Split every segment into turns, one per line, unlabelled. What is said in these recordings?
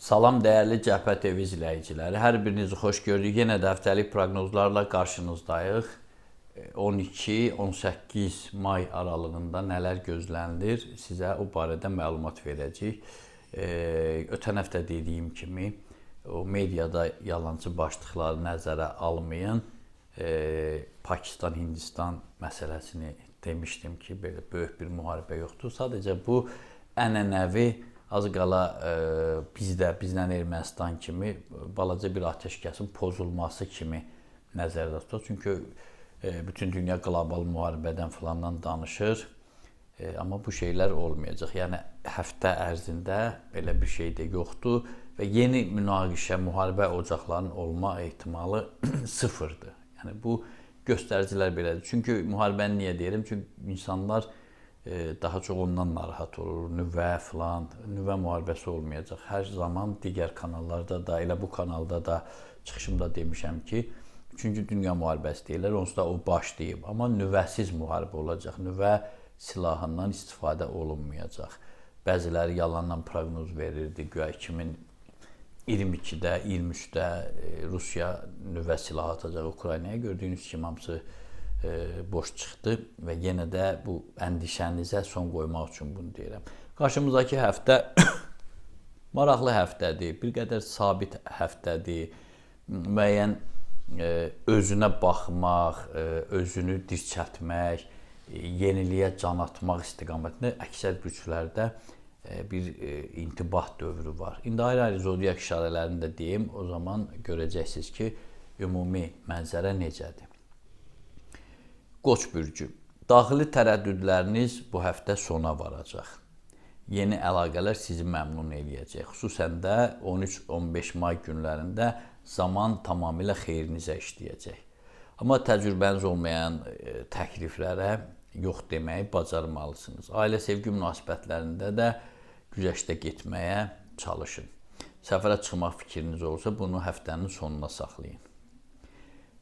Salam dəyərli Cəbhə TV izləyiciləri. Hər birinizi xoş gördük. Yenə də həftəlik proqnozlarla qarşınızdayıq. 12-18 may aralığında nələr gözlənilir, sizə o barədə məlumat verəcəyik. Ötən həftə dediyim kimi, o mediada yalançı başlıqları nəzərə almayın. Pakistan, Hindistan məsələsini demişdim ki, belə böyük bir müharibə yoxdur. Sadəcə bu ənənəvi az qala bizdə, bizlə Ermənistan kimi balaca bir atəşkəsin pozulması kimi nəzərdə tutulur. Çünki bütün dünya qlobal müharibədən filandan danışır. Amma bu şeylər olmayacaq. Yəni həftə ərzində belə bir şey də yoxdur və yeni münaqişə, müharibə ocaqlarının olma ehtimalı sıfırdır. Yəni bu göstəricilər belədir. Çünki müharibəni niyə deyirəm? Çünki insanlar daha çox ondan narahat olur. Nüvə filan, nüvə müharibəsi olmayacaq. Hər zaman digər kanallarda da, elə bu kanalda da çıxışımda demişəm ki, Üçüncü Dünya müharibəsi deyirlər, onsuz da o başlayıb. Amma nüvəsiz müharibə olacaq. Nüvə silahından istifadə olunmayacaq. Bəziləri yalandan proqnoz verirdi. Güya 2022-də, 23-də Rusiya nüvə silahı atacaq Ukraynaya. Gördüyünüz kimi hamısı boş çıxdı və yenə də bu əndişənizə son qoymaq üçün bunu deyirəm. Qarşımızdakı həftə maraqlı həftədir, bir qədər sabit həftədir. Müəyyən özünə baxmaq, özünü dirçəltmək, yeniliyə can atmaq istiqamətində əksər bürclərdə bir intibah dövrü var. İndi ayrı-ayrı zodiak işarələrini də deyim, o zaman görəcəksiniz ki, ümumi mənzərə necədir. Qoç bürcü. Daxili tərəddüdləriniz bu həftə sona varacaq. Yeni əlaqələr sizi məmnun eləyəcək. Xüsusən də 13-15 may günlərində zaman tamamilə xeyrinizə işləyəcək. Amma təcrübəniz olmayan təkliflərə yox deməyi bacarmalısınız. Ailə sevgi münasibətlərində də güzəştə getməyə çalışın. Səfərə çıxmaq fikriniz olsa, bunu həftənin sonuna saxlayın.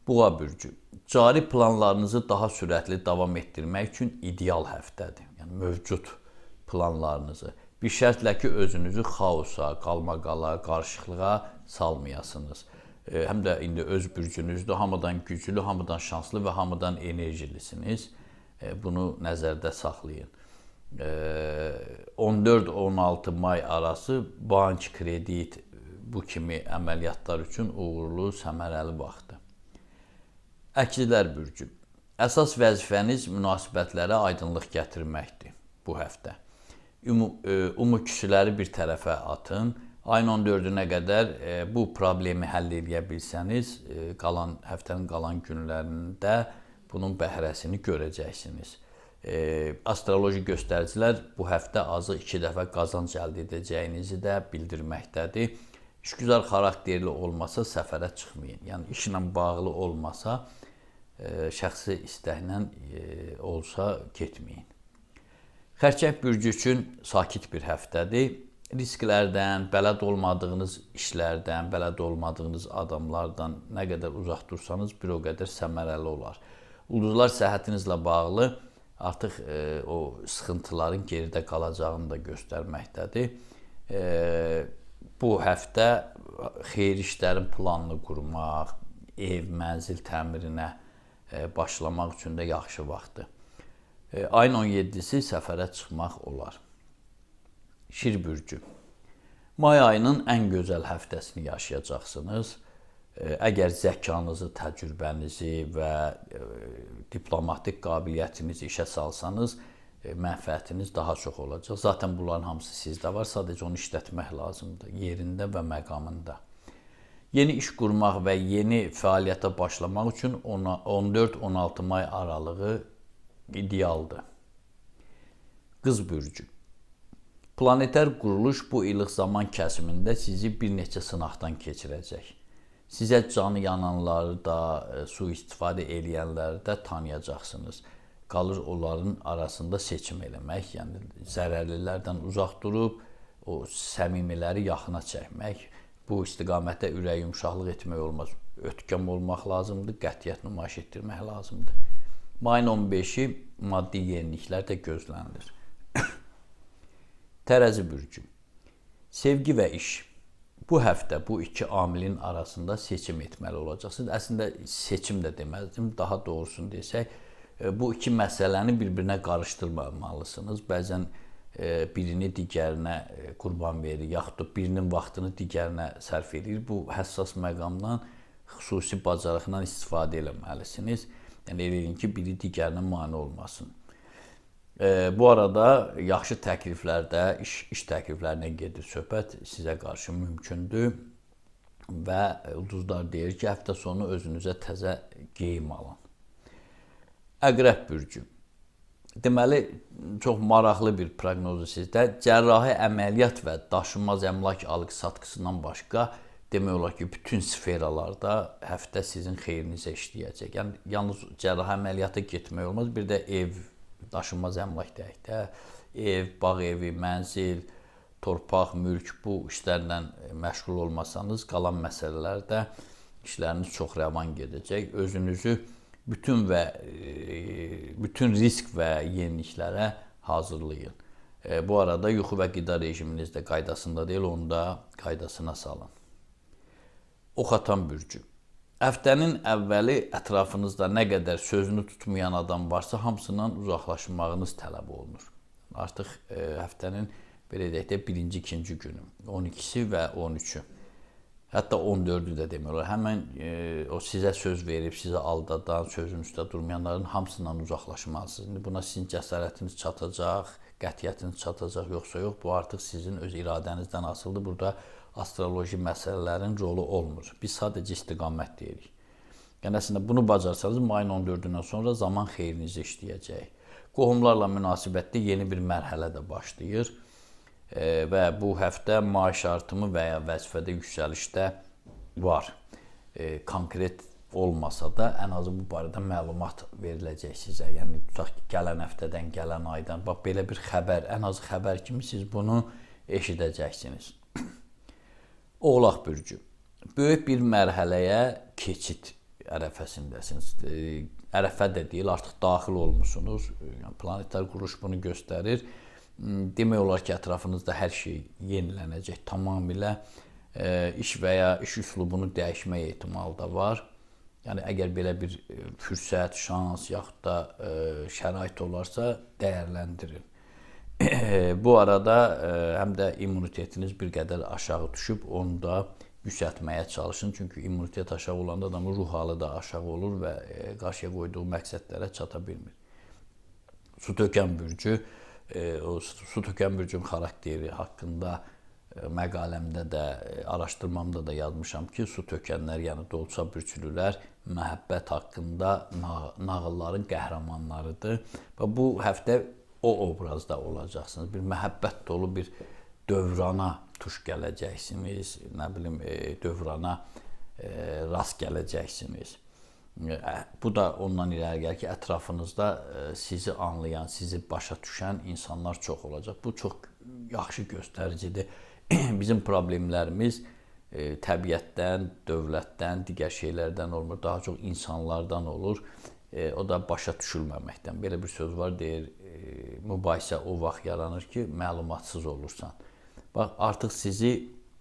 Boğa bürcü. Cari planlarınızı daha sürətli davam etdirmək üçün ideal həftədir. Yəni mövcud planlarınızı. Bir şərtlə ki, özünüzü xaosa, qalmaqala, qarışıqlığa salmayasınız. Həm də indi öz bürcünüzdür, hamıdan güclü, hamıdan şanslı və hamıdan enerjilisiniz. Bunu nəzərdə saxlayın. 14-16 may arası bank, kredit bu kimi əməliyyatlar üçün uğurlu, səmərəli vaxtdır. Əkizlər bürcü. Əsas vəzifəniz münasibətlərə aydınlıq gətirməkdir bu həftə. Umu küsüləri bir tərəfə atın. Ayın 14-ünə qədər bu problemi həll edə bilsəniz, qalan həftənin qalan günlərində bunun bəhrəsini görəcəksiniz. Astroloji göstəricilər bu həftə azı 2 dəfə qazanc əldə edəcəyinizi də bildirməkdədir. İşgüzar xarakterli olmasa səfərə çıxmayın. Yəni işlə bağlı olmasa, şəxsi istəklə olsa getməyin. Xərçəng bürcü üçün sakit bir həftədir. Risklərdən, bələd olmadığınız işlərdən, bələd olmadığınız adamlardan nə qədər uzaq dursanız, bir o qədər səmərəli olar. Ulduzlar səhhətinizlə bağlı artıq o sıxıntıların geridə qalacağını da göstərməkdədir. Bu həftə xeyir işlərin planını qurmaq, ev, mənzil təmirinə başlamaq üçün də yaxşı vaxtdır. Ayın 17-si səfərə çıxmaq olar. Şir bürcü. May ayının ən gözəl həftəsini yaşayacaqsınız. Əgər zəkanızı, təcrübənizi və diplomatik qabiliyyətinizi işə salsanız, mənfəətiniz daha çox olacaq. Zaten bunların hamısı sizdə var, sadəcə onu işlətmək lazımdır, yerində və məqamında. Yeni iş qurmaq və yeni fəaliyyətə başlamaq üçün 14-16 may aralığı idealdır. Qız bürcü. Planeter quruluş bu ilıq zaman kəsimində sizi bir neçə sınaqdan keçirəcək. Sizə canı yananları da, sui-istifadə eləyənləri də tanıyacaqsınız. Qalır onların arasında seçim eləmək, yəni zərərlilərdən uzaq durub o səmimiləri yaxına çəkmək. Bu istiqamətdə ürək yumşaqlıq etmək olmaz. Ötkəm olmaq lazımdır, qətiyyət nümayiş etdirmək lazımdır. Mayın 15-i maddi yeniliklər də gözlənilir. Tərəzi bürcü. Sevgi və iş. Bu həftə bu iki amilin arasında seçim etməli olacaqsınız. Əslində seçim də deməzdim, daha doğrusunu desək, bu iki məsələni bir-birinə qarışdırmamalısınız. Bəzən birini digərinə qurban verir, yaxud da birinin vaxtını digərinə sərf edir. Bu həssas məqamdan xüsusi bacarıqla istifadə eləməlisiniz. Yəni elə eləyin ki, biri digərinə mane olmasın. Bu arada yaxşı təkliflərdə, iş təkliflərinə gedir söhbət, sizə qarşı mümkündür və ulduzlar deyir ki, həftə sonu özünüzə təzə geyim alın. Əqrəb bürcü. Deməli, çox maraqlı bir proqnozu sizdə. Cərrahi əməliyyat və daşınmaz əmlak alqı-satqısından başqa demək olar ki, bütün sferalarda həftə sizin xeyrinizə işləyəcək. Yəni, yalnız cərrahi əməliyyata getmək olmaz, bir də ev, daşınmaz əmlak deyək də, ev, bağ evi, mənzil, torpaq, mülk, bu işlərlə məşğul olmasanız, qalan məsələlərdə işləriniz çox rəvan gedəcək. Özünüzü bütün risk və yeniliklərə hazırlayın. Bu arada yuxu və qida rejiminiz də qaydasında deyil, onu da qaydasına salın. Oxatan bürcü. Həftənin əvvəli ətrafınızda nə qədər sözünü tutmayan adam varsa, hamısından uzaqlaşmağınız tələb olunur. Artıq həftənin, belə deyək də, birinci, ikinci günü, 12-si və 13-ü. Hətta 14-ü də demək olar. Həmən o sizə söz verib, sizə aldadan, sözün üstə durmayanların hamısından uzaqlaşmalısınız. İndi buna sizin cəsarətiniz çatacaq, qətiyyətiniz çatacaq, yoxsa yox, bu artıq sizin öz iradənizdən asılıdır. Burada astroloji məsələlərin rolu olmur. Biz sadəcə istiqamət deyirik. Yəni, əslində, bunu bacarsanız, mayın 14-dən sonra zaman xeyrinizə işləyəcək. Qohumlarla münasibətdə yeni bir mərhələ də başlayır və bu həftə maaş artımı və ya vəzifədə yüksəlişdə var. Konkret olmasa da ən azı bu barədə məlumat veriləcək sizə. Yəni, tutaq ki, gələn həftədən, gələn aydan, bax, belə bir xəbər, ən azı xəbər kimi siz bunu eşidəcəksiniz. Oğlaq bürcü. Böyük bir mərhələyə keçid ərəfəsindəsiniz. Ərəfə də deyil, artıq daxil olmuşsunuz. Yəni, planetar quruş bunu göstərir. Demək olar ki, ətrafınızda hər şey yenilənəcək tamamilə. İş və ya iş üslubunu dəyişmək ehtimalı da var. Yəni, əgər belə bir fürsət, şans, yaxud da şərait olarsa, dəyərləndirin. Bu arada həm də immunitetiniz bir qədər aşağı düşüb, onu da yüksəltməyə çalışın. Çünki immunitet aşağı olanda adamın ruh halı da aşağı olur və qarşıya qoyduğu məqsədlərə çata bilmir. Su tökən bürcü, o su tökən bürcün xarakteri haqqında məqaləmdə də, araşdırmamda da yazmışam ki, su tökənlər, yəni dolça bürclülər məhəbbət haqqında nağılların qəhrəmanlarıdır. Və bu həftə o obrazda olacaqsınız. Bir məhəbbət dolu bir dövrana tuş gələcəksiniz, nə bilim, dövrana rast gələcəksiniz. Bu da ondan irəli gəlir ki, ətrafınızda sizi anlayan, sizi başa düşən insanlar çox olacaq. Bu çox yaxşı göstəricidir. Bizim problemlərimiz təbiətdən, dövlətdən, digər şeylərdən olmur. Daha çox insanlardan olur. O da başa düşülməməkdən. Belə bir söz var, deyir, mübahisə o vaxt yaranır ki, məlumatsız olursan. Bax, artıq sizi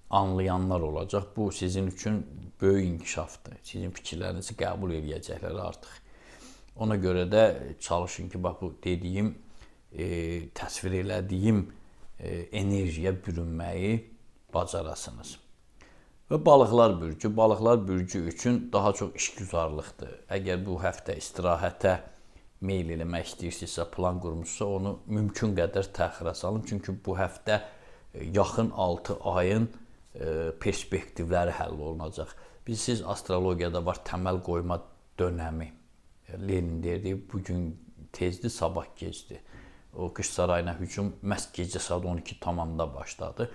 anlayanlar olacaq. Bu sizin üçün böyük inkişafdır. Sizin fikirlərinizi qəbul eləyəcəklər artıq. Ona görə də çalışın ki, bax, bu dediyim, təsvir elədiyim enerjiyə bürünməyi bacarasınız. Və balıqlar bürcü. Balıqlar bürcü üçün daha çox işgüzarlıqdır. Əgər bu həftə istirahətə meyl eləmək istəyirsinizsə, plan qurmuşsa, onu mümkün qədər təxirə salın. Çünki bu həftə yaxın 6 ayın perspektivləri həll olunacaq. Bilirsiniz, astrologiyada var təməl qoyma dönəmi. Lenin deyirdi, bugün tezdir, sabah gecdir. O qış sarayına hücum məhz gecə saat 12:00 başladı.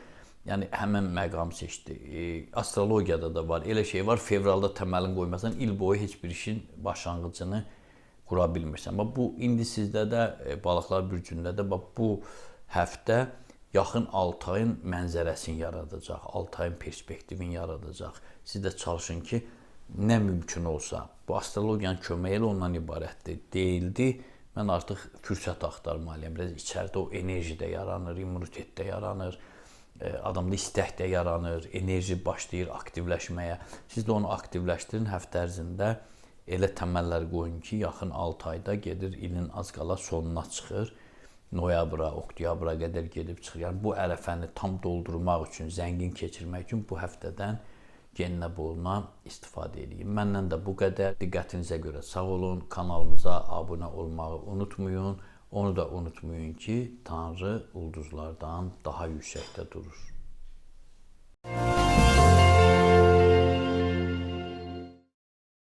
Yəni, həmən məqam seçdi. Astrologiyada da var. Elə şey var, fevralda təməlini qoymasan, il boyu heç bir işin başlanğıcını qura bilmirsən. Bax, bu, indi sizdə də, balıqlar bürcündə də, bax, bu həftə yaxın 6 ayın mənzərəsini yaradacaq, 6 ayın perspektivini yaradacaq. Siz də çalışın ki, nə mümkün olsa, bu astrologiyanın köməyi elə ondan ibarətdir. Deyildi, mən artıq fürsət axtarmalıyam. Biraz içəridə o enerji də yaranır, immunitet də yaranır. Adamda istək də yaranır, enerji başlayır aktivləşməyə. Siz də onu aktivləşdirin həftə ərzində, elə təməllər qoyun ki, yaxın 6 ayda gedir, ilin az qala sonuna çıxır. Noyabra, oktyabra qədər gedib çıxır. Yəni bu ərəfəni tam doldurmaq üçün, zəngin keçirmək üçün bu həftədən geninə boluna istifadə eləyin. Məndən də bu qədər. Diqqətinizə görə sağ olun. Kanalımıza abunə olmağı unutmayın. Onu da unutmayın ki, Tanrı ulduzlardan daha yüksəkdə durur.